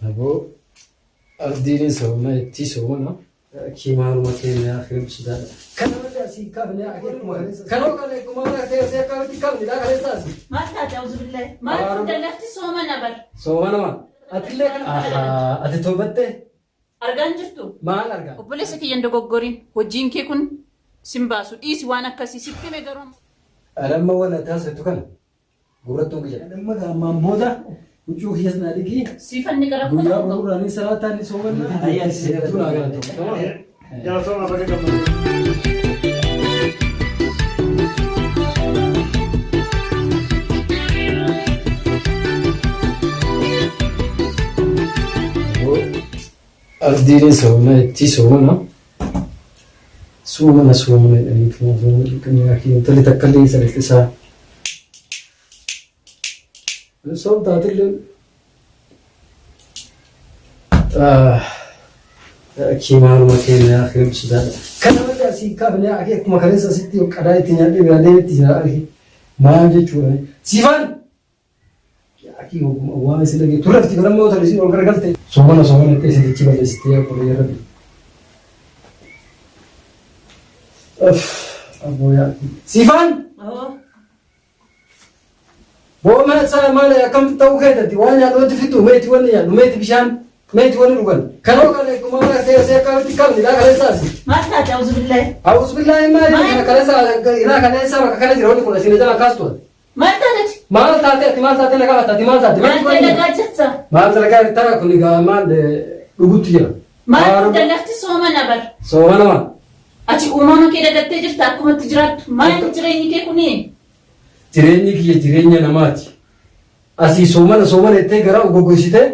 Aboo abdiin soomna itti soomana. Kimaanuma keenya akhirin sodaadha. Kana malee asii kaafne akkuma kaleessa. Kanoo kana akkuma kaleessa akkamitti kaafne dhaa kaleessa asii. Maal taate auzubillahi? Maal hunda lafti soomana bar. Soomana maal? Atillee kana. Ati toobattee? Argaan jirtu? Maal argaa? Obboleessa kiyya hin dogoggorin. Hojiin kee kun sin baasu. Dhiisi waan akkasii sitti hime garuu. Alamma waan ati haasoftu kana gurrattuun kiyya. Alamma ammaan booda huccuu kiyyas naa dhiqii. Siifanni gara Guyyaa koo tokko. boruudhaan ni salaataa ni soomanna. Hedduu naa galatoomta. Galatooma baga gammadde. Abdiin soomna itti soomana. Soomana soomana jedhanii soomana dhiqanii akii intalli takka illee isa isaa. Soom taatillee Kimaanuma keenya akhirin sodaadha. Kana malee asii kaafne akkuma kaleessa asitti qadaa itti nyaadhee biraa deemetti jira argi. Maal jechuudha? Sifaan! Akii waan isin dhagee turrafti barammoo ta'e isin ol garagalte. Soomana soomana itti isin ichi balleessitee obboleeyyan rabbi. Abboo yaa. Sifaan! Boo isaa maal akkamitti ta'uu keetatti waan nyaadhu fixu meeti wanni nyaadhu meeti bishaan meeti wanni dhugan. Kanoo kana akkuma seera akkamitti qabni dhaa kaleessaasi. Maal taate auzubillahi? Auzubillahi maali kana kaleessa ilaa kaleessa bakka kana jira wanni kun asiin jala kaastu. Maal taate? Maal taate ati maal taate na qabatta ati maal taate? Maal dalagaa jirta? Maal dalagaa jirta kun egaa maal dhugutti jira. Maal hunda lafti soomana bar. Soomana maal? Ati uumama kee dagattee jirta akkumatti jiraattu. Maal jireenyi kee kuni? Jireenyi kiyya jireenya namaati. Asii soomana soomana jettee garaa goggositee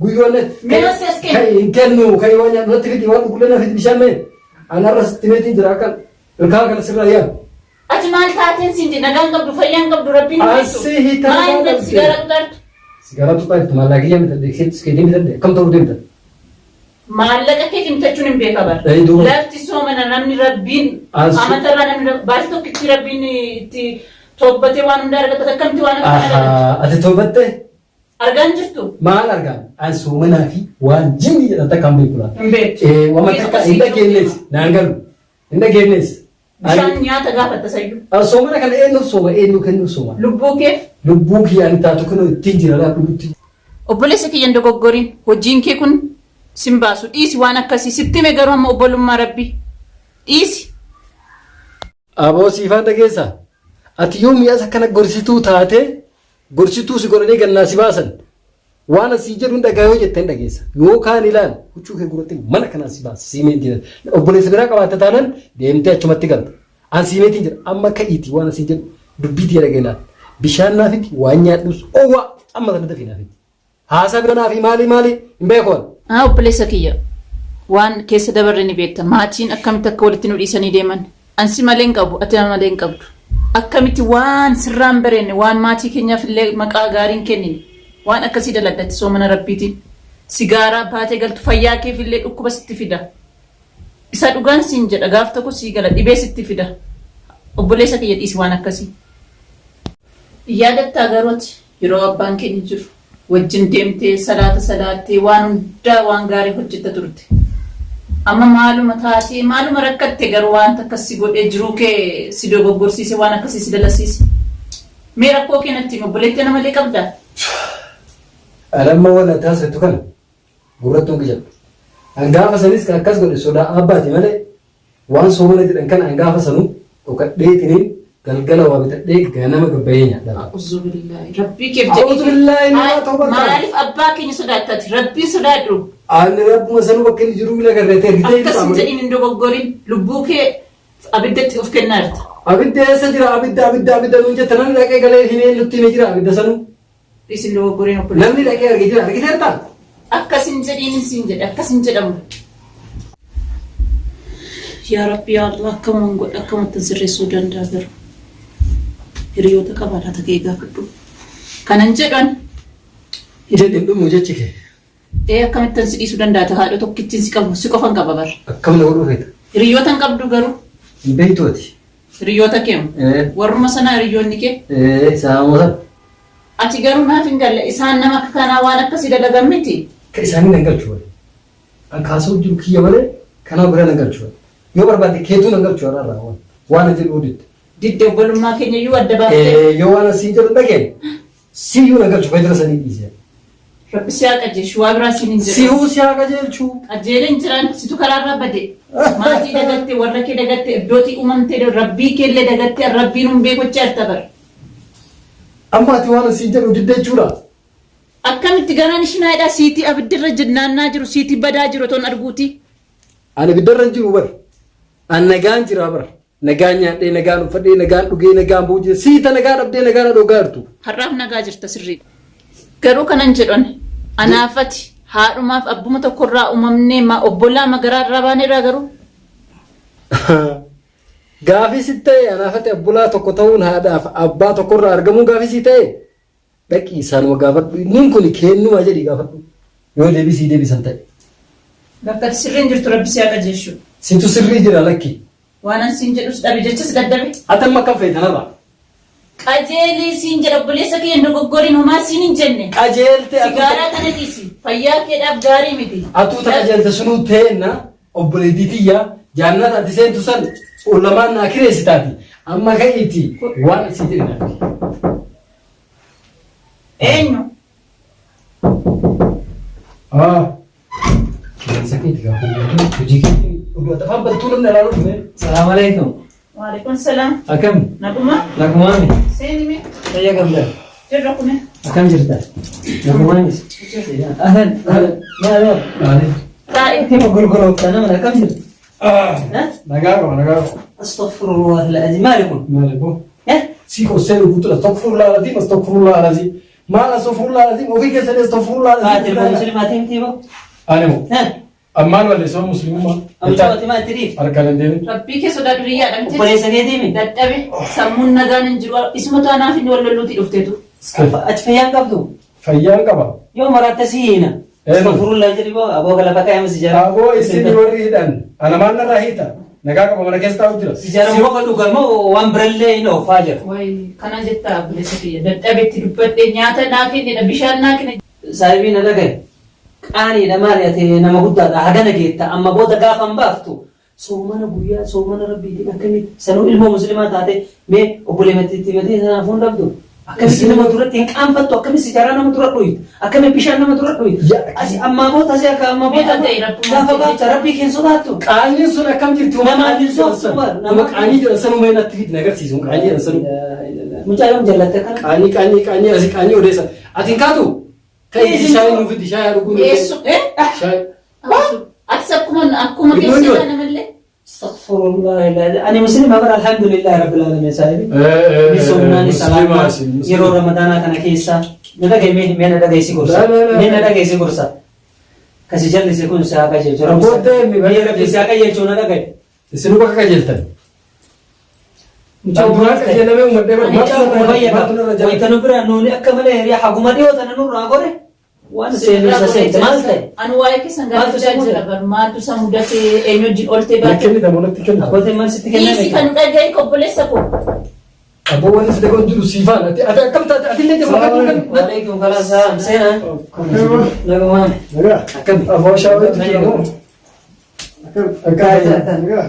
guyyoon Mee as as kenni. hin kennu kai waan nyaadhu natti fidi waan dhugullee na fidi bishaan mee. Ani har'a sitti meetiin jira akkan ilkaan kana sirraa yaa. Ati maal taateen siin jedhe nagaan qabdu fayyaan qabdu rabbiin hin beektu. Asii hiikaa Maal qabdu. natti sigaaraa xuxaartu? Sigaaraa xuxaa jirtu maallaqa kiyya bitadhe keetiin bitadhe akkam ta'uu deemta. Maallaqa keetiin bitachuun hin beeka bar. Ee, duuba. Lafti soomana namni rabbiin amatarraa namni baasii tokkichi rabbiin itti toobbatee waan hundaa argata akkamitti waan akka kana argata? Ahaa, ati toobattee Argaan jirtu? maal argaan? An soomanaa fi waan jinni jedhan takka hin beeku laata. Hin beektu. Ee, waan takka hin dhageenyees naan galu. Hin dhageenyees. Bishaan nyaata gaafatta sayyuu. An soomana kana eenyuuf sooma eenyu kennuuf sooma. Lubbuu keef. Lubbuu kiyya ani taatu kunoo ittiin jira laa dhugutti. Obboleessa kiyya hin dogoggorin. Hojiin kee kun sin baasu. Dhiisi waan akkasii. Sitti hime garuu amma obbolummaa rabbii. Dhiisi. Aboo siifaan dhageessaa? Ati yoo mi'as akkana gorsituu taatee gorsituu si godhanii gannaa si baasan waan asii jedhu hin dhagaa yoo jette hin dhageessa. Yoo kaan ilaal huccuu kee guratti mana kanaa si baasa siimeen jira. Obboleessa biraa qabaatte taanaan deemtee achumatti galta. An siimeetiin jira amma ka'iiti waan asii jedhu dubbii tiyya dhagee ilaal. Bishaan naafiti waan nyaadhus owwaa amma sana dafii naafiti. Haasaa bira naafii maalii maalii hin beeku ani. Haa obboleessa kiyya waan keessa dabarre ni beekta maatiin akkamitti akka walitti nu dhiisanii deeman an si malee hin qabu ati na malee hin qabdu akkamitti waan sirraa hin bareenne waan maatii keenyaaf illee maqaa gaarii hin kennine waan akkasii dalagda ati soomana rabbiitiin sigaaraa baatee galtu fayyaa keef illee dhukkuba sitti fida isa dhugaan siin jedha gaaf tokko sii gala dhibee sitti fida obboleessa kiyya dhiisi waan akkasii. Yaadattaa garuu ati Yeroo abbaan keenya jiru wajjin deemtee salaata salaattee waan hundaa waan gaarii hojjetta turte. Amma maaluma taatee maaluma rakkatte garuu wanta akkas si godhee jiruu kee si dogoggorsiise waan akkasii si dalasiise. Mee rakkoo kee natti himi obboleettii ana malee qabdaa? Ani amma waan ati haasoftu kana gurrattuun qicadhu. An gaafa sanis kan akkas godhe sodaa abbaati malee Waan soomana jedhan kana an gaafa sanuu dhokadheetiniin galgala waa bitadhee ganama gabbayee nyaadha. A'uzubillahi. Rabbii keef jedhii. A'uzubillahi namaa tawbata. Maaliif abbaa keenya sodaatta ati? Rabbii sodaadhu. Ani rabbuma sanuu bakka inni jiruu bila garreetee argitee Akkas hin jedhin hin dogoggorin. Lubbuu kee abiddatti of kennaa jirta. Abidda eessa jira? Abidda abidda abidda nuun jetta namni dhaqee galee himee nutti hime jira abidda sanuu. Dhiisi hin dogoggorin obboleessa. Namni dhaqee arge jira argiteertaa? Akkas hin jedhiin siin jedhe akkas hin jedhamu. Yaa Rabbi yaa Allah akkamuman godha akkamattan sirreessuu danda'a garuu. Hiriyoota qabaa laata kee gaafadhu. Kanan jedhan Jedhi hin dhumu jechi kee. ee akkamittan si dhiisuu danda'a haadha tokkittiin si qabu si qofan qaba bar. Akkam na godhuu feeta? Hiriyoota hin qabdu garuu. Hin beektu ati. Hiriyoota kee moo? Ee. Warruma sanaa hiriyoonni kee? Ee isaanuma sana. Ati garuu naaf hin galle isaan nama akka kanaa waan akkasii dalagan miti. Ka isaanii nan galchu malee. An kaasuu jiru kiyya malee kanaa bira nan galchu malee. Yoo barbaadde keetuu nan galchu har'a irraa waan waan an jedhu didde. Didde obbolummaa keenya iyyuu adda baaftee. Yoo waan an siin jedhu dhageen siyyuu nan galchu fayidira sanii dhiisee. Rabbi si haa qajeelchu waa biraa siin hin jedhu. Sihuu si haa qajeelchu. Qajeeleen jiraan situ karaarraa bade. Maatii dagatte, warra kee dagatte, iddootii uumamte, rabbii keellee dagatte, rabbiin hin beeku jechaa jirta bara. Amma ati waan an siin jedhu didde jechuudha. Akkamitti garaan ishinaayidhaa siitii abiddirra naannaa jiru siitii badaa jiru otoon arguuti. Ani ibiddarra hin jiru bar. An nagaan jira bar. Nagaan nyaadhee, nagaan uffadhee, nagaan dhugee, nagaan ba'uu jira. Siita nagaa dhabdee nagaa na dhogaa jirtu. Har'aaf nagaa jirta sirriidha. Garuu kanan jedhan anaafati haadhumaaf abbuma tokkorraa uumamnee ma obbolaa magaraa irraa baaneerraa garuu. Gaafii si ta'e anaafati obbolaa tokko ta'uun haadhaaf abbaa tokkorraa argamuun gaafii si ta'e dhaqii isaanuma gaafadhu. Inni kun kennuma jedhi gaafadhu. Yoo deebii sii deebisan ta'e. Bakka ati sirriin jirtu rabbi si haa qajeelchu. Situ sirrii jira lakki. Waan an siin jedhus dhabe jechas dadhabe. Ati amma akkam feete kanarraa? Qajeelii siin jedha obboleessa kee hin dogoggoriin homaa siin hin jenne. Qajeelte Sigaaraa kana dhiisi. Fayyaa keedhaaf gaarii miti. Atuu ta qajeelte sunuu teenna obboleettii tiyya jaannata ati seentu san ulamaan naa kireessitaati. Amma ka'iiti waan asii jedhe naaf. Eenyu? Ah. Qilleensa keeti gaafa hojii keetiin oduu ati afaan bantuu namni alaa dhufe. Salaam alaikum. Waalaikum salaam. Akkam? Naguma? Nagumaami. Seeni mee? Fayyaa qabda. Jirra kume. Akkam jirta? Nagumaanis. Ahlan. Ahlan. Maal maal? Taa'e. Kima gurguroofta nama akkam jirta? Nagaa qaba nagaa qaba. Astaghfirullah al-azim. Maali kun? Maali boo? Eh? Si qossee dhuguutu astaghfirullah alazim astaghfirullah alazim. Maal astaghfirullah alazim ofii keessanii astaghfirullah Ati alazim. ilma muslimaatii miti boo? Ani moo? Eh? Ammaan balleessama muslimummaa. Ammoo ati maa itti dhiifte? Harkaan hin deemin. Rabbii kee sodaa duriyyaadha miti. Obboleessa keetii mi? Dadhabe sammuun nagaan hin jiru. Isuma taanaaf inni wal lolluutii dhufteetu. Ati fayyaan qabdu? Fayyaan qaba. Yoo maraatte si hiina. Eenyu? Astaghfirullah jedhi boo aboo galafa kaa'ame si jara. Aboo isin warri hidhan ana maal narraa hiita? Nagaa qaba mana keessa taa'u jira. Si jara muka dhugamoo waan birallee hin oofaa jira. Wayi kana jettaa obboleessa kiyya. Dadhabetti dubbadhee nyaata naa kennedha bishaan naa kenne. Saahibii na dhagaye. Qaaniidha maali ati nama guddaadha hagana geetta amma booda gaafa hin baaftu soomana guyyaa soomana rabbiitiin akkamitti sanuu ilmoo muslimaa taate mee obboleettii matii sanaaf hin dhabdu akkamitti nama duratti hin qaanfattu akkamitti sijaaraa nama dura dhuyita akkamitti bishaan nama dura dhuyita asi ammaa booda asi akka ammaa booda Mee ta'e Rabbuma gaafa baafta rabbii kee hin sodaattu. Qaanyiin sun akkam jirti? Namaaf hin sooftu bar. Nama qaanyii jedhan sanuu mee natti fidi na agarsiisu. Qaanyii jedhan sanuu. Mucaa yoom jallatte akkana? Qaanyii qaanyii qaanyii asii qaanyii odeessan. Ati hin kaatu? Ka'iiti shaayii nuuf fidi shaayii haa dhuguu. Eessu? Eh? Shaayii. Atis akkuma akkuma Iddoon keessa jiru. namallee. Astaghfirullah. Ani muslima bara alhamdulillah rabbil alamin saahibi. Ni soomnaa ni salaannaa yeroo ramadaanaa kana keessa na dhagaye mee na dhagaye si gorsa. Mee na dhagaye si gorsa. Kasi jallise kun si haa qajeelchu. Rabbi Booddee mi Mee rabbi si haa qajeelchu na dhagaye. Isinuu bakka qajeeltan. Mucaa Duraan qajeelamee uummadhee bara. Mucaa kun fayyaa qaba. Wayita nu bira nuuni akka malee hiriyaa haguma dhiyoo tana nurraa gore waan seenu isa seente maal ta'e? Ani waa'ee keessan Maaltu gaafachaa isa jira mudate? bar maaltu isa mudate eenyu wajjin oltee Na baate. kennita moo natti kennita? Abbootiin maal sitti Dhiisi kenname? kan dhagaye obboleessa koo. Abboo wanni si dhagahu jiru siifaan. Ati ati akkam taate ati illee jabaa kan kan. Waalaikum salaam seenaa. Nagumaan. Nagaa. Akkami? Aboo shaawaa jira moo? Akkam. Akka Nagaa.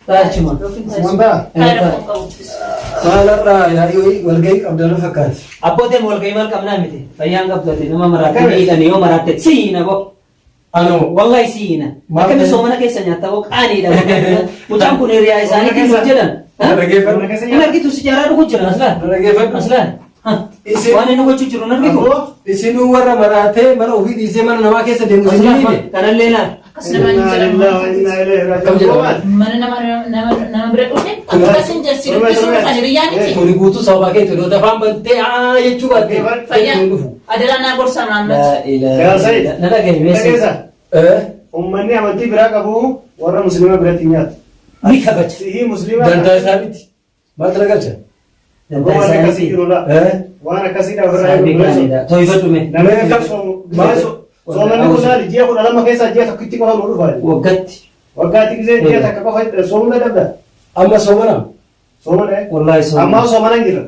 Taachuma. Sumantaa. Kaayira koo qabu. Maalarraa yaa'ii walgahii qabda na fakkaati. Abbootiin walgahii maal qabnaa miti. Fayyaan qabdu ati nama maraatte ni hiidhani yoo maraatte siina bo. Anoo. Wallahi siina. Maal Akkami ta'e? soomana keessa nyaatta bo qaaniidha. Mucaan kun hiriyaa isaaniitiin Soomana jedhan. Dhaggeeffadhu. Hin argitu sijaaraa dhugu jira aslaan. Dhaggeeffadhu. Aslaan. Isin- Waan inni gochuu jiru hin argitu. Isinuu warra maraatee mana ofii dhiisee mana namaa keessa deemu isin Aslaan miidhe. kanallee laal. Akkas nama hin Inna lillahi wa inna jedhamu. ilaihi Akkam jedhama? raaji'uun. Mana nama nama nama bira dhufe akkas hin jedhu si dubbisuu dhufan hiriyaa miti. Kuni guutuu sababa keetti odoo afaan bantee aa jechuu baatte. Fayyaa Hin dhufu. adaraa naa gorsaa Mahammad. Laa ilaaha. Yaa Said. Na dhagaye meeshaa. Dhageessa. Eh? Uummanni amantii biraa qabu warra musliima biratti hin nyaatu. Ni kabaja. Sihii musliima. Dantaa isaaniiti. Maaltu na galcha? Dantaa Waan akkasii isaaniiti. jiru laa. Eh? Waan akkasii dha ofirraa Saahibii eegu. gaariidha. Tooyifadhu mee. Namni akka soomu. Soomanni kun laali ji'a 12 keessaa ji'a tokkitti qofa nu dhufa. Waggaatti. Waggaatti gisee ji'a takka qofa soomuu dadhabda. Amma soomana. Soomana. Wallahi soomana. Ammaa soomana hin jira.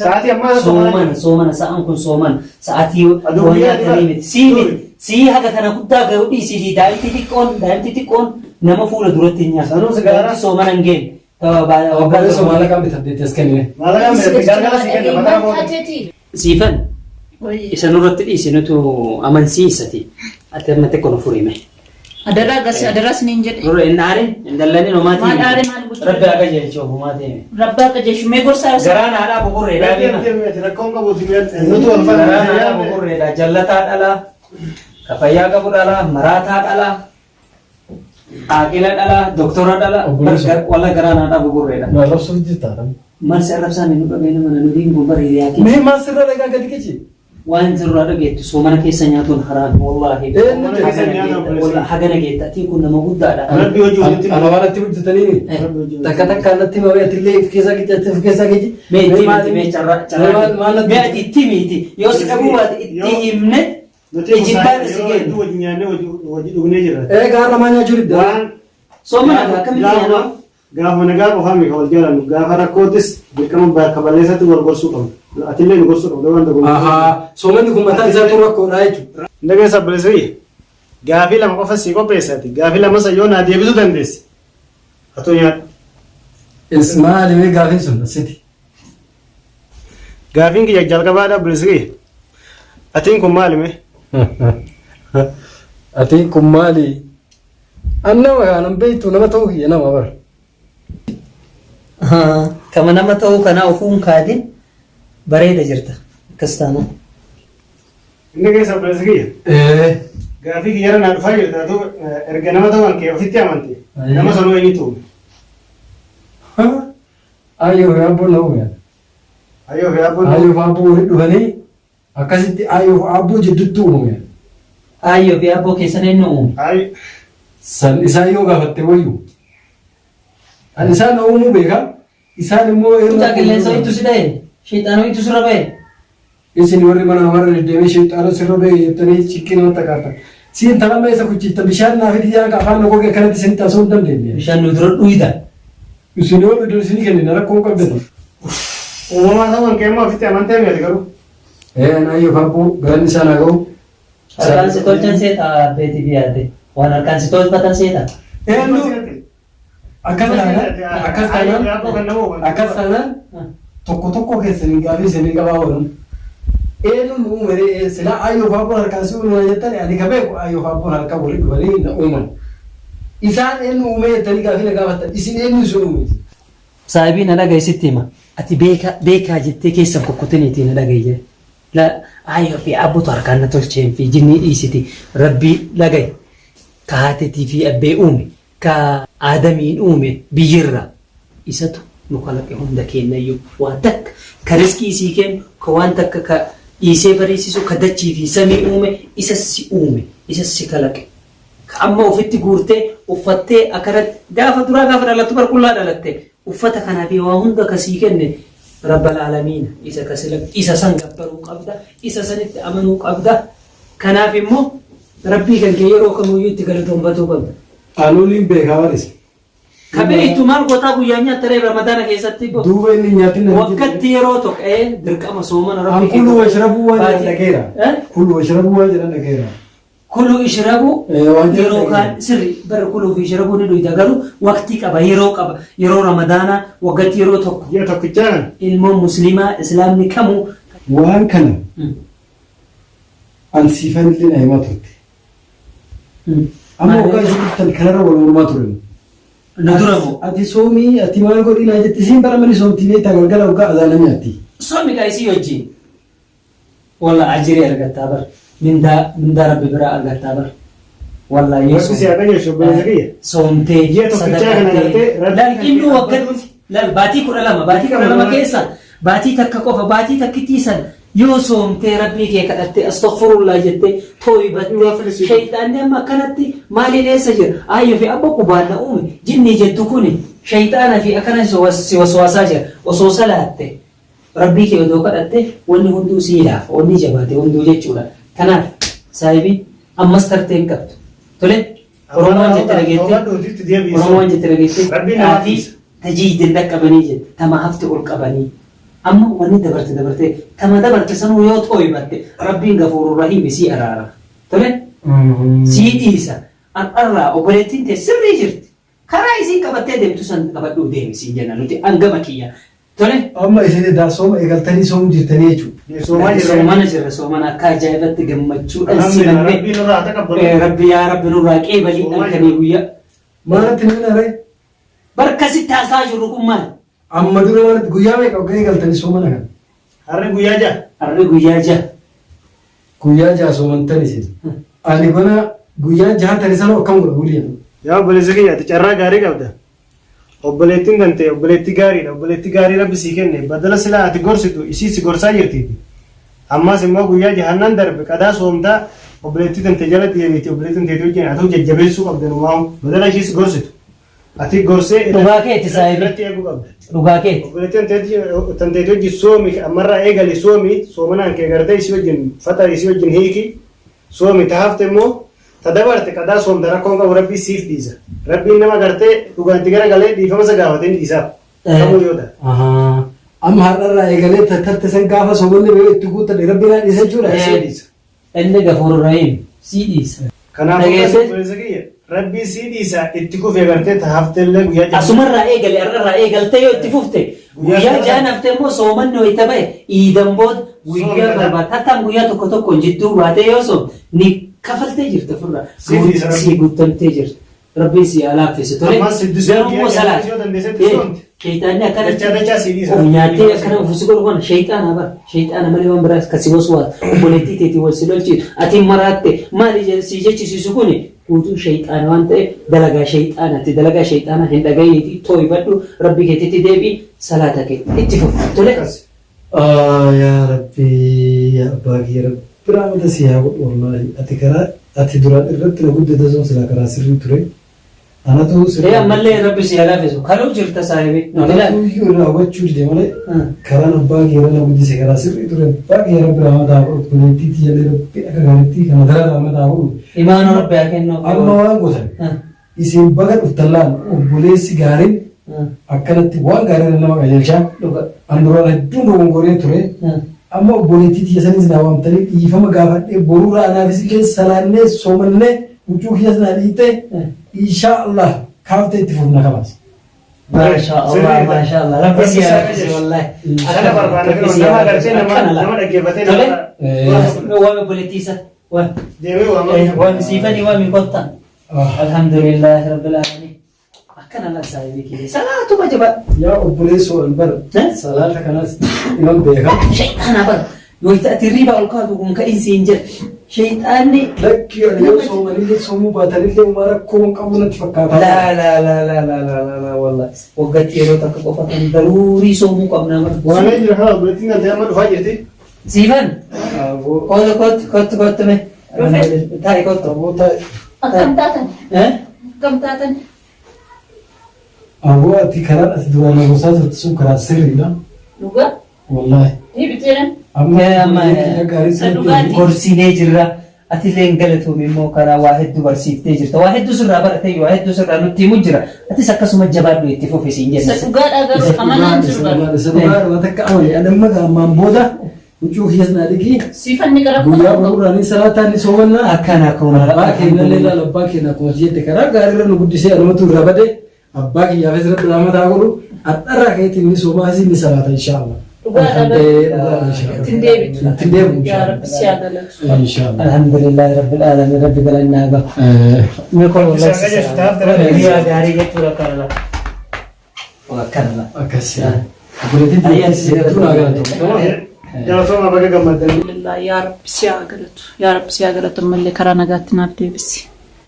Sa'aatii ammaa irra soomana Soomana soomana sa'aan kun soomana sa'aatii Aduu waan guyyaa nyaatanii dura. miti. Sii miti sii haga kana guddaa gahu dhiisii daa'imti xiqqoon daa'imti xiqqoon nama fuula duratti hin nyaatu. Sanuu sigaaraa. Daa'imti soomana hin geenye. Waggaa Obboleessa maallaqa bitadheetti as kennine. Maallaqaan bitadhe galgala sii kenna mataa Maal booda. taateeti? Siifan isa nurratti dhiisi nutu amansiisati. Ati amma xiqqoo nu furime. Adaraa gas adaraa siniin jedhe. Nurra hin aarin hin dallanin homaa Maal aare maal gochuu Rabbi haa qajeelchu homaa ta'e. Rabbaa qajeeshu mee gorsaa Garaan haadhaa buburreedhaa beema. Rakkoon qabuuti nuti wal Garaan haadhaa faana. buburreedhaa jallataa dhalaa ka fayyaa qabu dhalaa maraataa dhalaa aaqila dhalaa doktora dhalaa Obboleessa. walla garaan haadhaa buburreedha. Na arrabsuuf jirta. Maal si arrabsaan nu dhageenya mana nu diin kun bareedaa kee. Mee maal sirra dhagaa gadi kichi? Waan sirraa dhageettu soomana keessa nyaatuun haraam wallaahi. Eenyu keessa nyaata obboleessa? Hagana geetta atiin kun nama guddaadha. Rabbi hojii walitti Ana waan itti hojjetanii takka takka natti himame atillee of keessaa kichi ati of keessaa kichi. Mee itti himti mee carraa Maal mee ati itti himiti yoo si dhabuu baate itti himne Nuti ijibbaata si yeroo kennu. hedduu wajjin nyaannee wajjin dhugnee jirra. Ee gaarra maa nyaachuu didda. Waan Soomana akkamitti nyaanoo? Gaafa nagaa qofaa miti wal jaalannu gaafa rakkootis dirqama bakka balleessatti wal gorsuu qabna. Atillee nu gorsuu qabda waan tokko. Ahaa soomanni kun mataa isaatu rakkoodha jechuudha. Ndageessa obboleessa gaafii lama qofa sii qopheessaati. Gaafii lama san yoo naa deebisuu dandeesse. Atuu nyaadhu. Is maali mee gaafiin sun asitti? Gaafiin kiyya jalqabaadha obboleessa kiyya. Atiin kun maali mee? Atiin kun maali? An nama kaanan beektu nama ta'uu kiyya nama bara. Kama nama ta'uu kanaa ofuun kaadin bareeda jirta akkas taanaan. Ndageessa obboleessa kiyya. Ee. Gaafii kiyyarra naa dhufaa jirta atuu erga nama ta'uun kee ofitti amante nama sanuu eenyutu uume? Ayyoo fi abboon na uume. Ayyoo fi abboon Ayyoo fi abboo walitti dhufanii akkasitti ayyoo fi abboo jidduutti uumame. Aayyoo fi abboo keessan eenyu uume? Ay San isaan yoo gaafatte wayyu. An isaan na uumuu beeka. Isaan immoo Kutaa qilleensa wayitu si dha'e? Sheexaana wayitu sirra ba'e? Isin warri mana namarra deddeemee sheexaana sirra ba'e jettanii ciqqii namatti akaartan. Siin talama isa kuchiifta bishaan naa fidi jaan afaan na goge akkanatti isin taasisuu hin dandeenye. Bishaan nu dura dhuyda. Isin yoo dhudan isinii kennina rakkoo hin qabdani. Uumamaa ta'uun kee immoo ofitti amantee miti garuu. Ee an ayyoo fi abboo galanni isaan haa ga'u. Harkaan si tolchan seeta abbeetii fi yaate. Waan harkaan si tolfatan seeta. Eenyu akkas taanaan akkas taanaan akkas taanaan tokko tokko keessanii gaafii isinii qabaa oolan. Eenyu nu uume ree silaa ayyoo fi abboon harkaan si uume jettani ani ka beeku ayyoo fi abboon harkaan walitti dhufanii na uuman. Isaan eenyu uume jettanii gaafii na gaafattan isin eenyu isin uume? Saahibii na dhaga'i sitti hima. Ati beekaa beekaa jettee keessan kukkutiniitii na dhaga'i jedhe. La ayyoo fi abbotu harkaan na tolcheen fi jinnii dhiisiti rabbii dhaga'i. Ka haatetii fi abbee uume ka aadamiin uume biyyirra isatu nu kalaqe hunda keennayyuu waa takka ka riskii sii kennu ka waan takka ka dhiisee bariisisu ka dachii fi samii uume isa si uume isa si kalaqe. Ka amma ofitti guurtee uffattee akkanatti gaafa duraa gaafa dhalattu bar qullaa dhalatte uffata kanaa fi waa hunda ka sii kenne rabbal aalamiina isa ka sila isa san gabbaruu qabda isa sanitti amanuu qabda kanaaf immoo rabbii kan kee yeroo kamuyyuu itti galatoonfatuu qabda. Anuun beekaa baris. Ka beektu maal gootaa guyyaa nyaatta ramadaana keessatti Duuba inni nyaatin na waggatti yeroo tokko dirqama soomana An rabbii kullu washrabuu waan jedhan Baatii- dhageera. Eh? Kullu washrabuu waan jedhan dhageera. Kuluu ishrabuu Waan jedhan yeroo kaan dhageera. sirri bara kuluu fi ishrabuu ni dhuyda garuu waqtii qaba yeroo qaba yeroo ramadaanaa waggatti yeroo tokko Ji'a tokkichaa kana. ilmoon musliimaa islaamni kamuu Waan kana an siifan illee na himaa turte. Amma waggaa isin dhuftan kanarra wal mormaa ture. Nu dura moo? Ati soomii ati maal godhii naa jetti isiin bara mani soomtii beektaa galgala waggaa azaana nyaatti. Soomi gaa isii wajjin. Walla ajirii argattaa bar. Mindaa mindaa rabbi biraa argattaa bar. Walla yoo Rabbi si haa qajeelchu obboleessa kiyya. soomtee Ji'a tokkichaa kana gartee rabbi Laal kan inni kee waggatti laal baatii 12 baatii 12 keessa baatii takka qofa baatii takkittii san yoo soomtee rabbii kee kadhattee astaghfirullah jettee tooybattee shayxaanni amma akkanatti maaliin eessa jira aayyoo fi abbo qubaan na uume jinnii jettu kuni shayxaana fi akkana si waswaasaa jira osoo salaatte rabbii kee odoo kadhatte wanni hunduu sii laafa wanni jabaate hunduu jechuudha kanaaf saahibii ammas tartee hin qabdu tole Oromoon jette dhageette Oromoon jette dhageette Rabbiin nama dhaatii dhiisa. tajiidin dhaqqabanii jette tama hafte ol qabanii. Amma wanni dabarte dabartee tama dabarte sanuu yoo tooybatte Rabbiin gafuurur rahiimi sii araarama. Tole? Sii dhiisa. Har'arraa obboleettiin tee sirrii jirti. Karaa isiin qabattee deemtu san qabadhuu deemi siin jenna nuti an gama kiyya. Tole? Amma isin edaa sooma eegaltanii soomu jirtanii jechuudha. Soomaa jirra. Soomana jirra soomana akka ajaa'ibatti gammachuudhaan Alhamdulillah simannee. Rabbiin nurraa haa taqabbalu. Rabbi yaa Rabbi nurraa qeebalii Soomaa halkanii jirra. guyyaa. Maalatti namni ree? Barka sitti haasaa jirru kun maali? Amma dura maalatti guyyaa meeqa hoggaa eegaltanii soomana kana? Harri guyyaa ja'a. Harri guyyaa ja'a. Guyyaa ja'a soomantan isin. Ani gona guyyaa jaha tani sana akkam godha wiliyan. Yaa obboleessa kiyya ati carraa gaarii qabda. Obboleettiin kan ta'e obboleettii gaariidha. Obboleettii gaarii rabbi sii kenne badala silaa ati gorsitu isii si gorsaa jirtiiti. Ammas immoo guyyaa jahannan darbe qadaa soomtaa obboleettii tante jala deemiti obboleettii tante wajjin atuu jajjabeessuu qabda numaahu badala ishii si gorsitu. Ati gorsee Dhugaa keeti saahibi. irratti eeguu qabda. Dhugaa keeti. Obboleettiin tanteeti wajjin soomi ammarraa eegali soomi soomanaan kee gartee isii wajjin faxari isii wajjin hiiki soomi ta hafte immoo ta dabarte qadaa soomta rakkoon qabu rabbii siif dhiisa. Rabbiin nama gartee dhugaan itti garagalee dhiifama isa gaafate ni dhiisaaf. Kamuu yoo ta'a. Amma har'arraa eegalee tattarte san gaafa soomanni bahee itti guuttadhe rabbi naa dhiisa jechuudha. Sii dhiisa. Inni gafuur rahiim sii dhiisa. Kanaafuu Dhageesse? obboleessa kiyya rabbii sii dhiisa itti kufee gartee ta hafte illee guyyaa jaha. Asumarraa eegale har'arraa eegaltee yoo itti fufte Guyyaa guyyaa sana- ja'an haftee immoo soomanni wayita bahe iidan booda guyyaa Soomni qadaa. barbaad hattaan guyyaa tokko tokkoon jidduu baatee yoo soom ni kafaltee jirta ofirraa Sii dhiisa Rabbi. sii guuttamtee jirta. Rabbiin sii haa laaffisu tole. Ammas siddisuu Garuu immoo guyyaa salaat. yoo dandeessetti soomte. Sheeyxaanni akkana Dachaa dachaa sii dhiisa. of nyaattee akkana of si godhu kana sheeyxaana bara. Sheeyxaana malee waan biraas kan si waswaatu obboleettii teetii wal si lolchiisu ati maraatte maali si jechisiisu kuni guutuun sheeyxaana waan ta'eef dalagaa sheeyxaanaatti dalagaa sheeyxaanaa hin dhagayiniiti tooybadhu rabbi keetitti deebi'i salaata kee itti fufi tole. Akkas. Yaa Rabbi yaa abbaa kiyya Rabbi rahmata sii haa godhu wallaahi ati karaa ati duraan irratti na guddate sun silaa karaa sirrii ture anatu Ee sirraa ammallee rabbi si haa laaffisu kaluu jirta saahibi nuti anatu laal. iyyuu irraa hubachuu dide malee karaan abbaa kiyya irra na guddise karaa sirrii ture abbaa kiyya Rabbi rahmata haa godhu obboleettii tiyyallee Rabbi akka gaariitti kana daran rahmata haa godhu Imaana rabbi haa kennu. amma waan gootan isin baga dhuftan laal obboleessi gaariin akkanatti waan gaarii irra nama qajeelchaa Dhuga. an duraan hedduun dogongoree ture amma obboleettii tiyya sanis naa waamtanii dhiifama gaafadhee boruurraa anaafis illee salaannee soomannee huccuu kiyyas naa dhiitte inshaa Allah kaaftee itti fufna kabaas. Maasha Allah, maasha Allah. Rabbi si haa laaffisu wallahi. Kana barbaada Rabbi si nama haa gartee laaffisu. nama Akkana nama laal. dhaggeeffatee Tole. nama Waami obboleettii isaa. Waami. deemee waamama. Waami siifanii waami kottaa. Alhamdulillahi rabbil aalamiin. Akkana laal saahibii kiyya. Salaatuma jabaa. Yaa obboleessoo an bar salaata kanas iman beeka. Shayxaana bara. Yoo ati riibaa ol kaatu kun ka'in siin jedha. Shayxaanni. Lakki ani yoo soomanillee soomuu baatanillee homaa rakkoo hin qabu natti fakkaata. Laa laa laa laa laa laa laa laa wallahi. Waggaatti yeroo takka qofa kan daruurii soomuu qabnaa bara. Waamee jira haa obboleettiin kan ta'e amma dhufaa jirti. Siifan. Aboo Kootu kootu kootu kootu mee. Dhufe. Taa'i kootu. aboo taa'e. Akkam taatan? Eh? Akkam taatan? Aboo ati karaan ati duraan na gorsaa turte sun karaa sirriidha. Dhugaa? Wallaahi. Deebiteeran? Amma Eh, amma, obboleettii kiyya gaarii Isa sirriitti dhugaati. Gorsinee jirra. Atillee hin galatoomi immoo karaa waa hedduu barsiiftee jirta. Waa hedduu sirraa baratee waa hedduu sirraa nutti himu jira. Atis akkasuma jabaadhu itti fufi siin Isa jenna. dhugaadhaa garuu amanaan Isa jiru bara. dhugaadha isa dhugaadha waan takka amane ani amma ammaan booda huccuu kiyyas naa dhiqii Siifanni gara guyyaa kuma qabu. boruudhaan salaataan ni soomannaa. Akkana akkuma Abbaa keenyallee ilaala abbaa keenya akkuma jette karaa gaariirra nu guddisee anumatu irra bade abbaa kiyyaafis rabbi rahmata haa godhu har'arraa ka'eetiin ni soomaa asii ni salaata inshaallah. Dhugaadha garuu. Eh, dhugaadha inshaallah. Ittiin deebitu. Ittiin deebitu Yaa inshaallah. Rabbi si haa galatu. Inshaallah. Alhamdulillahi rabbil alamin rabbi galannaa gahu. Eh, Mee kun wallahi Isaan qajeelchu taaf dara Guyyaa gaarii jechuudha akkana laal. Akkana laal. akkas. Obboleettiin tiyya hedduu naa galatoomte. Galatooma baga gammaddanii. Alhamdulillah yaa Rabbi si haa galatu. Yaa Rabbi si haa galatu ammallee karaa nagaatti naaf deebisi.